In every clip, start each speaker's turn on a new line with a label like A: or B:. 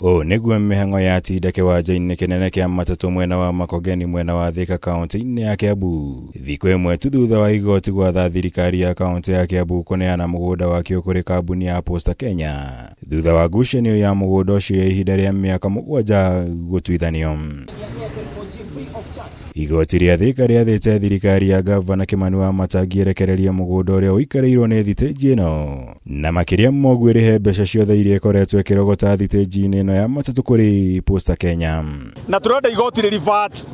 A: Ũũ nĩguo mĩhang'o yatinda kĩwanja-inĩ kĩnene kĩa matatũ mwena wa Makongeni mwena wa Thika kaunti-inĩ ya Kiambu. Thikũ ĩmwe tu thutha wa igoti gwatha thirikari ya kaunti ya Kiambu kũneana mũgũnda wakĩo kũrĩ kambuni ya Posta Kenya thutha wa ngucanio ya mũgũnda ũcio ya ihinda rĩa mĩaka 7 gũtuithanio. Igoti rĩa Thika rĩathĩte thirikari ya Gavana Kimani Wamatangi ĩrekererie mũgũnda ũrĩa ũikarĩirwo nĩ thitĩnji ĩno na makĩria ma ũguo ĩrĩhe mbeca ciothe iria ĩkoretwo ĩkĩrogota thitĩnji-inĩ ĩno ya matatũ kũrĩ Posta Kenya.
B: Na tũrenda igoti rĩ revert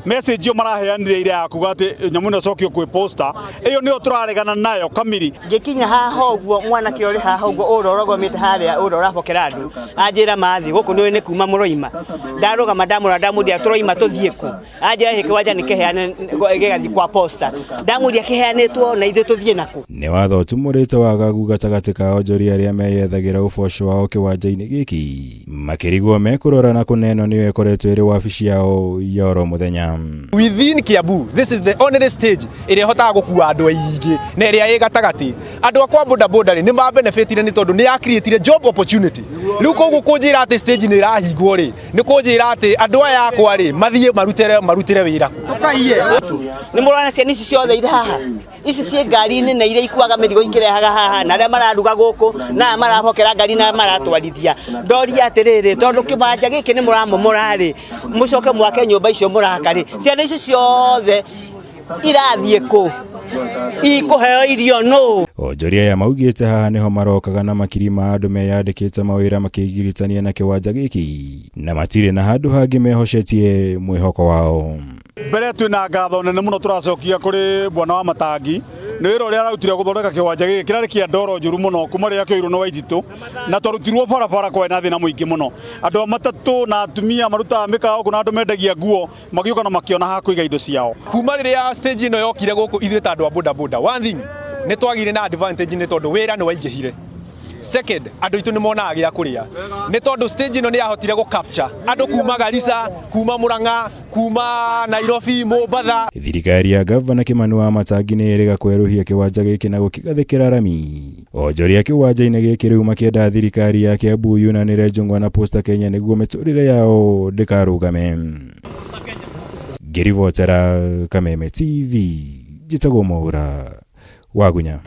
B: message ĩyo maraheanire ira ya kuga atĩ nyamũ ĩno ĩcokio kwĩ Posta, ĩyo nĩyo tũraregana nayo kamiri.
C: Ngĩkinya haha ũguo mwanake ũrĩ haha ũguo ũrĩa ũrũgamĩte harĩa ũrĩa ũrabokera andũ anjĩra mathiĩ gũkũ nĩ nĩ kuma mũroima. Ndarũgama ndamũrora ndamũria tũroima tũthiĩ kũ? Anjĩra gĩkĩ kĩwanja nĩ kĩheane gĩgathiĩ kwa Posta. Ndamũria kĩheanĩtwo na ithuĩ tũthiĩ nakũ?
A: Nĩ watho ũtumũrĩte wagagu gatagatĩ ka onjoria arĩa meyethagĩra ũboco wao kĩwanja-inĩ gĩkĩ makĩrigwo mekũrora na kũna ĩno nĩyo ĩkoretwo ĩrĩ wabici yao ya oro mũthenya.
D: Within Kiambu, this is the only stage ĩrĩa ĩhotaga gũkua andũ aingĩ na ĩrĩa ĩ gatagatĩ. Andũ akwa boda boda rĩ, nĩ ma benefitire nĩ tondũ nĩ ya creatire job opportunity. Rĩu koguo kũnjĩra atĩ stage nĩ ĩrahingwo rĩ, nĩ kũnjĩra atĩ andũ aya akwa rĩ, mathiĩ marutĩre marutĩre wĩra kũ?
C: Nĩ mũrona ciana ici ciothe irĩ haha? Ici ciĩ ngari-inĩ na iria ikuaga mĩrigo ikĩrehaga haha na arĩa mararuga gũkũ na aya marabokera ngari na aya maratwarithia. Ndoria atĩrĩrĩ, tondũ kĩwanja gĩkĩ nĩ mũramomora rĩ, mũcoke mwake nyũmba icio mũraka rĩ, ciana ici ciothe irathiĩ kũ? Ikũheo irio nũ?
A: Onjoria aya maugĩte haha nĩho marokaga na makiri ma andũ meyandĩkĩte mawĩra makĩgiritania na kĩwanja gĩkĩ na matirĩ na handũ hangĩ mehocetie mwĩhoko wao.
B: Mbere twĩna ngatho nene mũno tũracokia kũrĩ bwana wa Matangi nĩ wĩra ũrĩa ararutire gũthondeka kĩwanja gĩkĩ kĩrarĩ kĩa ndoro njũru mũno kuma rĩrĩa kĩoirwo nĩ Waititũ na twarutirwo barabara kwarĩ na thĩna mũingĩ mũno. Andũ a matatũ na atumia marutaga mĩkawa gũkũ na andũ mendagia nguo magĩũka na makĩona ha kũiga indo ciao.
D: Kuma rĩrĩa stage ĩno yokire gũkũ ithuĩ ta andũ a boda boda, one thing nĩ twagĩire na advantage nĩ tondũ wĩra nĩ waingĩhire. Second, andũ aitũ nĩ monaga gĩa kũrĩa nĩ tondũ stage ĩno nĩ yahotire gũ capture andũ kuma Garissa, kuma Murang'a, kuma Nairobi, Mombatha.
A: Thirikari ya Gavana Kimani wa Matangi nĩ ĩrĩga kwerũhia kĩwanja gĩkĩ na gũkĩgathĩkĩra rami. Onjoria kĩwanja-inĩ gĩkĩ rĩu makĩenda thirikari ya Kiambu yunanĩre njũng'wa na Posta Kenya nĩguo mĩtũrĩre yao ndĩkarũgame. Ngĩribotera Kameme TV, njĩtagwo Mwaũra Wagunya.